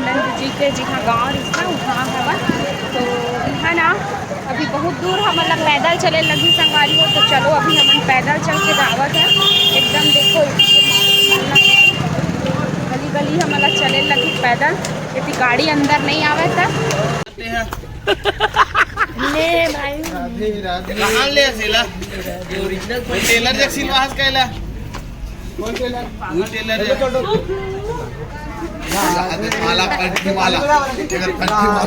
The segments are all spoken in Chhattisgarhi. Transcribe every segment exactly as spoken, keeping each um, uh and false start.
नंद जी के जिहाँ गाँव रिहिस ना, उहाँ हवन। तो इहाँ ना अभी बहुत दूर हमन ला पैदल चले लगही संगवारी हो। तो चलो, अभी हमन पैदल चल के जावत है। एकदम देखो, गली गली हमन ला चले लगही पैदल, यदि गाड़ी अंदर नहीं आवे त। ले भाई। राधे राधे। कहाँ ले सिला? ओरिजिनल टेलर जैसी आवाज कैला। वो टेलर है। माला, कंठी माला। इधर कंठी माला।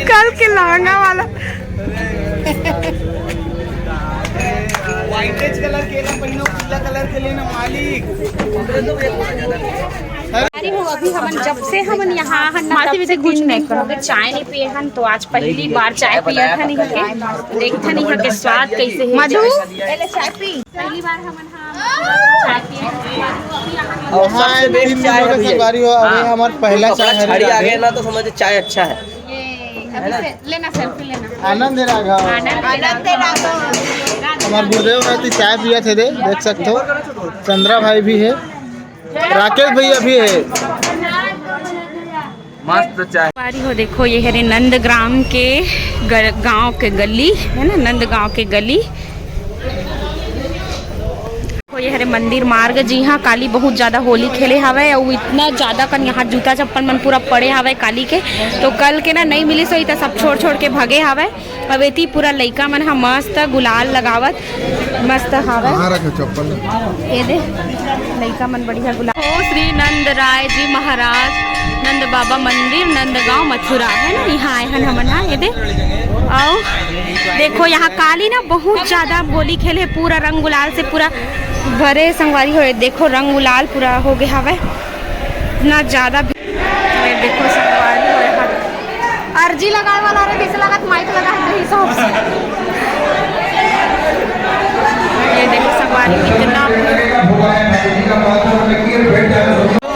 कल के लहंगा वाला। व्हाइटेज कलर के ना पहिनो, पीला कलर के लेना मालिक। अरे वो अभी हमन जब से हमन यहाँ हन ना, मासी तब से कुछ नहीं हो गए, चाय नहीं पिए हन, तो आज पहली बार चाय पिए हन यहाँ के। देखथन यहाँ के स्वाद कैसे है। मधु, पहले चाय पी। पहली बार हमन हाँ चाय पिए हन। और सबसे बेस्ट चाय है भैया। संगवारी हो, अभी हमार पहला चाय हरे आ गए ना, तो समझ चाय अच्छा है। ये अभी से लेना, सेल्फी लेना। आनंद है राघव। आनंद है राघव। हमार गुरुदेव रहती चाय पिया थे दे, देख सकते हो। चंद्रा भाई भी है, राकेश भैया भी है। मस्त चाय। बारी हो देखो, ये हरे नंदग्राम के ग-, गांव के गली है ना, नंदगांव के गली। देखो, ये हरे मंदिर मार्ग जी। हाँ, काली बहुत ज्यादा होली खेले हवय, अउ इतना ज्यादा कन यहाँ जूता चप्पल मन पूरा पड़े हवय काली के। तो कल के ना नहीं मिलिस होही, त सब छोड़ छोड़ के भगे हवय। अब एती पूरा लइका मन ह मस्त गुलाल लगावत मस्त हावय। कहाँ रखे चप्पल? ये दे, लइका मन बढ़िया गुलाल। ओ श्री नंद राय जी महाराज, नंद बाबा मंदिर, नंदगांव, मथुरा, है ना? यहाँ आए हन हमन, हाँ, ये दे। अउ देखो, यहाँ काली ना बहुत ज्यादा होली खेले, पूरा रंग गुलाल से पूरा भरे संगवारी हो। देखो, रंग गुलाल पूरा हो गया हवय, इतना ज्यादा भीड़। ये देखो संगवारी हो, यहाँ अर्जी लगाए वाला रे, किसे लगत माइक लगा है, यही सब। ये देखो संगवारी, कितना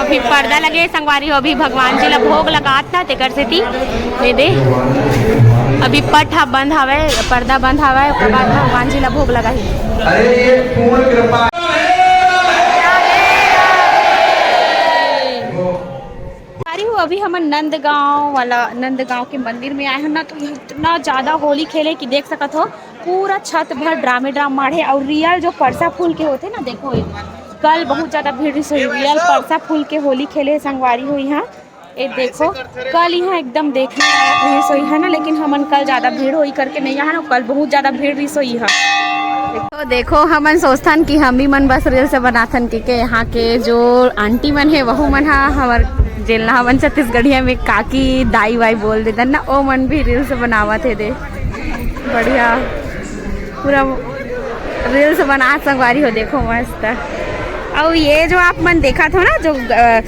अभी पर्दा लगे संगवारी हो, अभी भगवान जी ला भोग लगात ना, तेकर सेती ये दे, अभी पट ह बंद हवय, पर्दा बंद हवय, ओकर बाद भगवान जी ला भोग लगाही। अरे, ये पूर्ण कृपा। अरे, वो अभी हमन नंदगांव वाला, नंदगांव के मंदिर में आए हन ना, तो इतना ज्यादा होली खेले कि देख सकत हो, पूरा छत भर ड्रामे ड्राम माढ़े। और रियल जो परसा फूल के होथे ना, देखो, ये कल बहुत ज्यादा भीड़ रहिस होही, रियल परसा फूल के होली खेले हे संगवारी हो यहाँ। ये देखो, कल यहाँ एकदम देखने लायक रहिस होही, है ना, लेकिन हमन कल ज्यादा भीड़ होही करके नहीं आए हन, कल बहुत ज्यादा भीड़ रहिस होही। तो देखो, हमन सोचथन कि हम ही मन बस रील्स बनाथन, कि के यहाँ के जो आंटी मन हे, वहू मन हा हमर जेन ला हमन छत्तीसगढ़िया में काकी दाई वाई बोल देथन ना, ओ मन भी रील्स बनावत हे दे। बढ़िया, पूरा रील्स बनात संगवारी हो, देखो मस्त। अउ ये जो आप मन देखत हो ना, जो अ,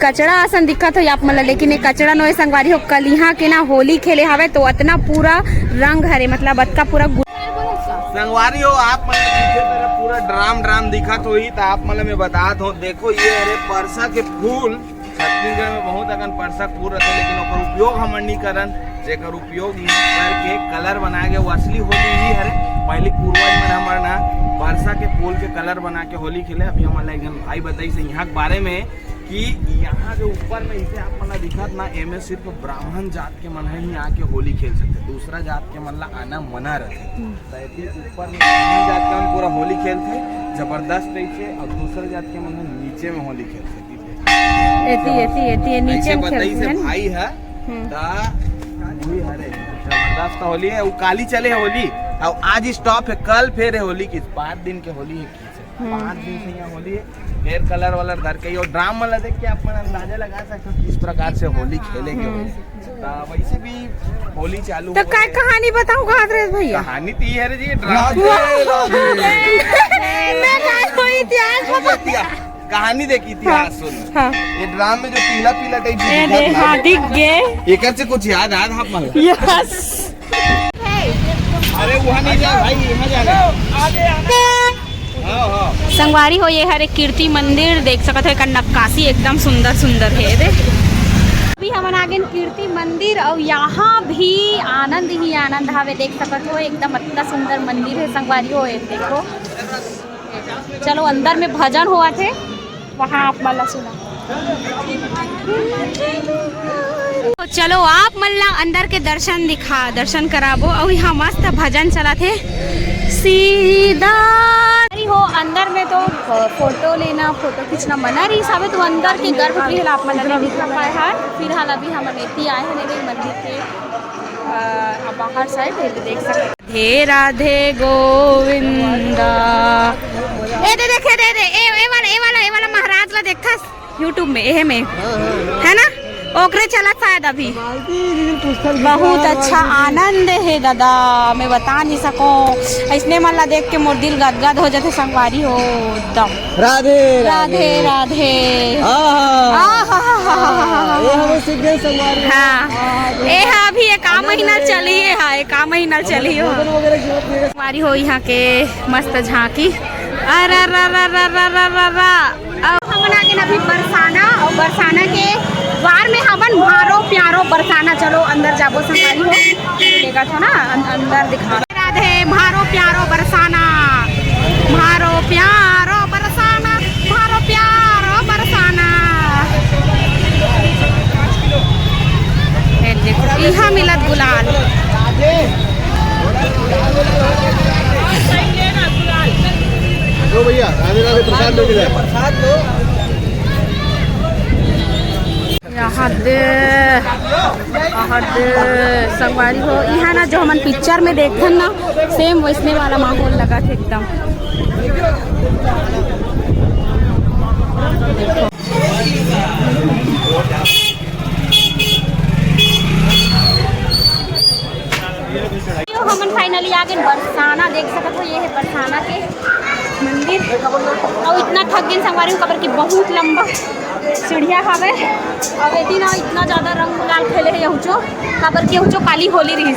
कचरा असन दिखत हो आप मन ला, लेकिन ये कचरा नोहे संगवारी हो, कल यहाँ के ना होली खेले हवे, तो अतना पूरा रंग हरे, मतलब अतका पूरा गु- संगवारी हो, आप मन ला पीछे तरफ पूरा ड्राम ड्राम दिखत होही, त आप मन ला मैं बतात हो, देखो ये हरे परसा के फूल। छत्तीसगढ़ में बहुत अकन परसा के फूल रहथे, लेकिन ओकर उपयोग हमन नी करन, जेकर उपयोग इहाँ करके कलर बना के, वो असली होली ही हरे। पहली पूर्वज मन हमर ना परसा के फूल के कलर बना के होली खेले। अभी हमन ला एक झन भाई बताइस हे यहाँ के बारे में कि यहाँ जो ऊपर में इसे आप मन ला दिखत ना, एमे सिर्फ ब्राह्मण जात के मन ही आके होली खेल सकथे, दूसरा जात के मन ला आना मना रहथे। त एती ऊपर में ब्राह्मण जात के मन पूरा होली खेलथे जबरदस्त तरीके, और दूसरा जात के मन ह नीचे में होली खेलथे। एती, एती, एती, नीचे ऐसे में बताइस खेलथे, हे है ना? भाई ह, हम्म। त वही हरे, जबरदस्त होली हे, वो काली चले हे होली, और आज स्टॉप हे, कल फेर हे होली की, पाँच दिन के होली हे की से, हम्म। पाँच दिन से यहाँ होली हे, फेर कलर वलर धर के, और ड्राम वाला देख के आप मन अंदाजा लगा सकते हो किस प्रकार से होली खेलेंगे हम्म। होली। त वैसे भी होली चालू तो हो काय गए। कहानी बताऊं का, आदरेश भैया? कहानी तो ये है जी, ड्राम। राधे, राधे। मैं काय कोई इतिहास बता- इतिहास, कहानी देख, इतिहास हाँ, सुन। हाँ। ये ड्राम में जो पीला पीला टाइप ए दे, हाँ, दिख गए। एकर से कुछ याद आया था आप मन ला? यस। अरे वहाँ नहीं जा भाई, यहाँ जा रहे हैं। हाँ, हाँ। संगवारी हो, ये हरे कीर्ति मंदिर देख सकत हो, एकर नक्काशी एकदम सुंदर सुंदर हे दे। अभी हमन आ गेन कीर्ति मंदिर, और यहाँ भी आनंद ही आनंद हवे, देख सकत हो, एकदम अतना सुंदर मंदिर हे संगवारी हो। ये देखो, चलो अंदर में भजन होवत हे। वहाँ आप मन ला सुना। तो चलो आप मन ला अंदर के दर्शन दिखा, दर्शन कराबो। अउ यहाँ मस्त भजन चलत हे। सीधा अरे हो, अंदर में तो फोटो लेना, फोटो खींचना मना रहिस हवे, तो अंदर के गर्भगृह ला आप मन ला नहीं दिखा पाए हन। फिलहाल अभी हमन एती आए हन, नहीं मंदिर के अ, बाहर साइड, ये देख सकते। राधे राधे गोविंदा। ए दे देखे, दे दे, ए, ए वाला, ए वाला, ए वाला महाराज ला देखथस YouTube में, एहे में, है ना? ओकरे चलत शायद अभी। बहुत अच्छा आनंद हे दादा, मैं बता नहीं सको। ऐसने मन ला देख के मोर दिल गदगद हो जाथे संगवारी हो एकदम। राधे, राधे, राधे। आहा। आहा। ये हमें सीख गए संगवारी। हाँ। ये हा अभी एक आ महीना चली, ये हा एक आ महीना चली हो। भोजन वगैरह की जरूरत नहीं है। संगवारी हो यहाँ के मस्त झांकी। अरे, अरे, अरे। अब हमन आ गेन अभी बरसाना, और बरसाना के द्वार में हमन म्हारो प्यारो बरसाना। चलो अंदर जाबो संगवारी हो, लेगा तो ना अं-, अंदर दिखा। राधे, म्हारो प्यारो बरसाना, म्हारो प्यारो बरसाना, म्हारो प्यारो बरसाना। ये देखो, इहाँ मिलत गुलाल। लो भैया, राधे राधे, प्रसाद लेके जाए। यहाँ दे, यहाँ दे, संगवारी हो, यहाँ ना जो हमन पिक्चर में देखथन ना, सेम वैसने वाला माहौल लगथे एकदम। तो हमन finally आ गए बरसाना, देख सकत हो, ये है बरसाना के मंदिर। और इतना थक गए संगवारी हो, काबर कि बहुत लंबा सीढ़िया हवे। और एती ना इतना ज्यादा रंग गुलाल खेले है यहुचो, काबर कि यहुचो काली होली रही है,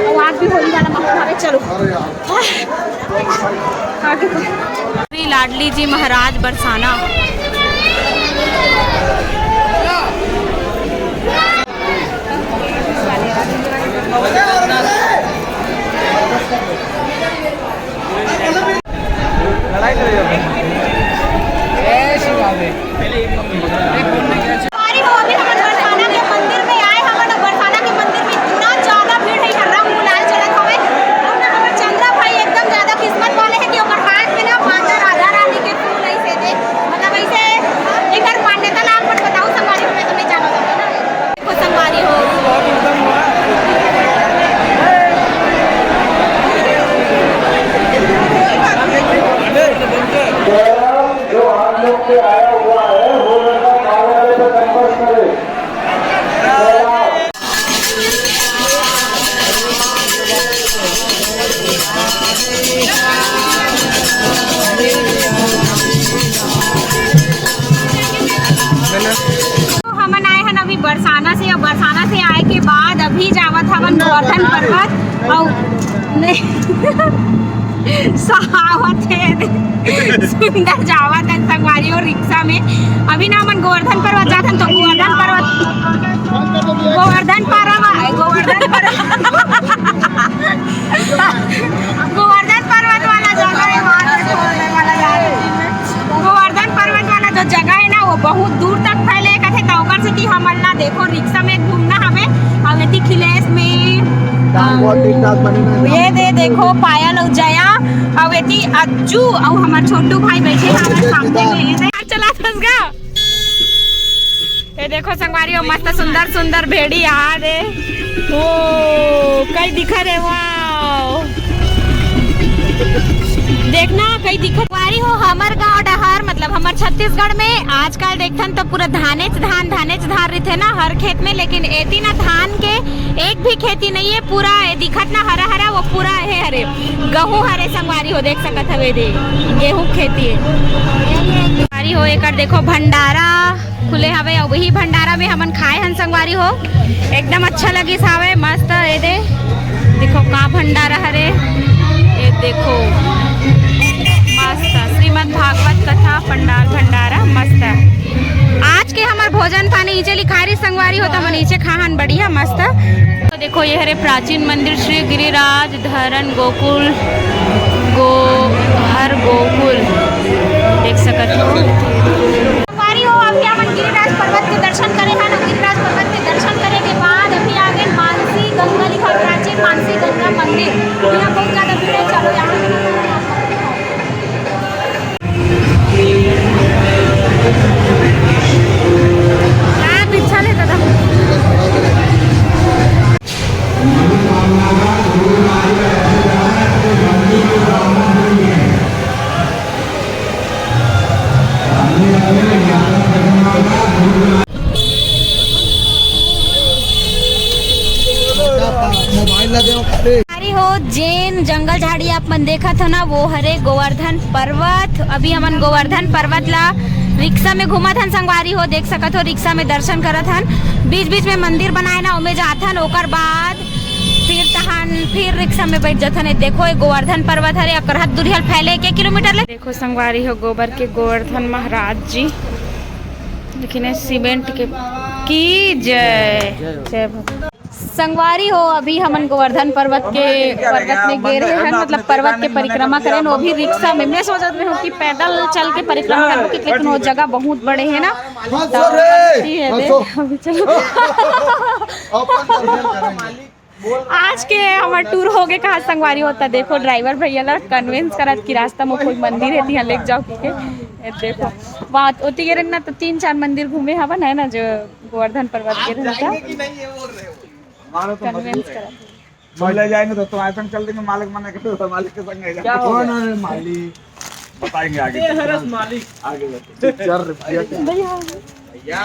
और आज भी होली वाला माहौल हवे। चलो आगे। श्री लाडली जी महाराज बरसाना। संगवारी हो, अभी हमन बरसाना के मंदिर में आए हवन, और बरसाना के मंदिर में इतना ज्यादा भीड़ है, यहाँ रंग गुलाल चलत हवे। और ना हमर चंद्रा भाई एकदम ज्यादा किस्मत वाले हैं कि ओकर हाथ में ना माता राधा रानी के फूल ऐसे दे, मतलब ऐसे एकर मान्यता ला आप मन बताओ संगवारी हो, मैं तो नहीं जानत हूँ ना। देखो संगवारी हो। जो आप लोग से आया हुआ है, वो लड़का कार्यालय पर संपर्क करे। तो हमन आए हन अभी बरसाना से, और बरसाना से आए के बाद अभी जावत हवन गोवर्धन पर्वत। और नहीं, सहावत है, सुंदर जावत है संगवारी हो रिक्शा में। अभी ना हमन गोवर्धन पर्वत जात हन, तो गोवर्धन पर्वत, गोवर्धन पर्वत, गोवर्धन पर्वत, गोवर्धन पर्वत वाला जगह है, वहाँ पे गोवर्धन पर्वत वाला जो जगह है ना, वो बहुत दूर तक फैले कथे, तो ओकर सेती हमन ला देखो रिक्शा में घूमना हवे। अउ एती खिलेश में, ये दे देखो पायल अउ जया, अउ एती अज्जू अउ हमर छोटू भाई बैठे हैं हमर सामने में। ये दे, चला फंस गया। ये देखो संगवारी हो, मस्त सुंदर सुंदर भेड़ी आ रे। ओ, कई दिखा रे, वाओ। देखना, कई दिखा। संगवारी हो, हमर गांव डहर, मतलब हमर छत्तीसगढ़ में आजकल देखथन तो पूरा धानेच धान, धानेच धान रहिथे ना हर खेत में, लेकिन एती ना धान के एक भी खेती नहीं है। पूरा ये दिखत ना हरा हरा, वो पूरा हे हरे गहूं हरे संगवारी हो, देख सकत हवे दे, गेहूं खेती है। संगवारी हो, एकर देखो भंडारा खुले हवे, अउ वही भंडारा में हमन खाए हन संगवारी हो, एकदम अच्छा लगिस हवे, मस्त। ए दे देखो का भंडारा हरे, ये देखो मस्त श्रीमद् भागवत कथा पंडाल भंडारा मस्त। आज के हमर भोजन पानी इचे लिखारी संगवारी हो, तो हमन इचे खाहन बढ़िया मस्त। तो देखो ये हरे प्राचीन मंदिर श्री गिरिराज धरन गोकुल, गो हर गोकुल देख सकत हो। संगवारी हो, अभी हमन गिरिराज पर्वत के दर्शन करे हन। गिरिराज पर्वत के दर्शन करे के बाद अभी आ गए मानसी गंगा लिखा प्राचीन मानसी गंगा मंदिर। यहाँ बहुत ज्यादा भीड़ है, चलो यहाँ। का पीछा ले दादा। मोबाइल ला दे। अरे हो, जेन जंगल झाड़ी आप मन देखत हो ना, वो हरे गोवर्धन पर्वत। अभी हमन गोवर्धन पर्वत ला रिक्शा में घूमत हन संगवारी हो, देख सकत हो रिक्शा में दर्शन करत हन। बीच बीच में मंदिर बनाए ना, ओमे जाथन, ओकर बाद फिर तहन फिर रिक्शा में बैठ जाथन। ये देखो, ये गोवर्धन पर्वत हरे, अकरहत दुरिहल फैले एक किलोमीटर ले। देखो संगवारी हो, गोबर के गोवर्धन महाराज जी, लेकिन ये सीमेंट के। की जय। जय भगवान। संगवारी हो, अभी हमन गोवर्धन पर्वत के, पर्वत में गे रहे हन, मतलब पर्वत के परिक्रमा करेन, वो भी रिक्शा में। मैं सोचत में हूँ कि पैदल चल के परिक्रमा करबो, कि लेकिन वो जगह बहुत बड़े है ना, तो ये है दे, अभी चलो। आज के हमर टूर हो गए कहा संगवारी हो, त देखो ड्राइवर भैया ला कन्विंस करत कि रास्ता में कोई मंदिर है, तिहाँ लेके जाओ के। ये देखो, वहाँ ओती गे रहे ना, तो तीन चार मंदिर घूमे हवन है ना, जो गोवर्धन पर्वत गे रहे ना। हमारा तो कन्विंस करा। हम ले जाएंगे तो तुम्हारे संग चल देंगे, मालिक मना करे तो मालिक के संग ले जाएंगे। क्या हो गया? कौन है मालिक? बताएंगे आगे। ये हरस मालिक। आगे बताएंगे। चार रुपया। भैया। भैया।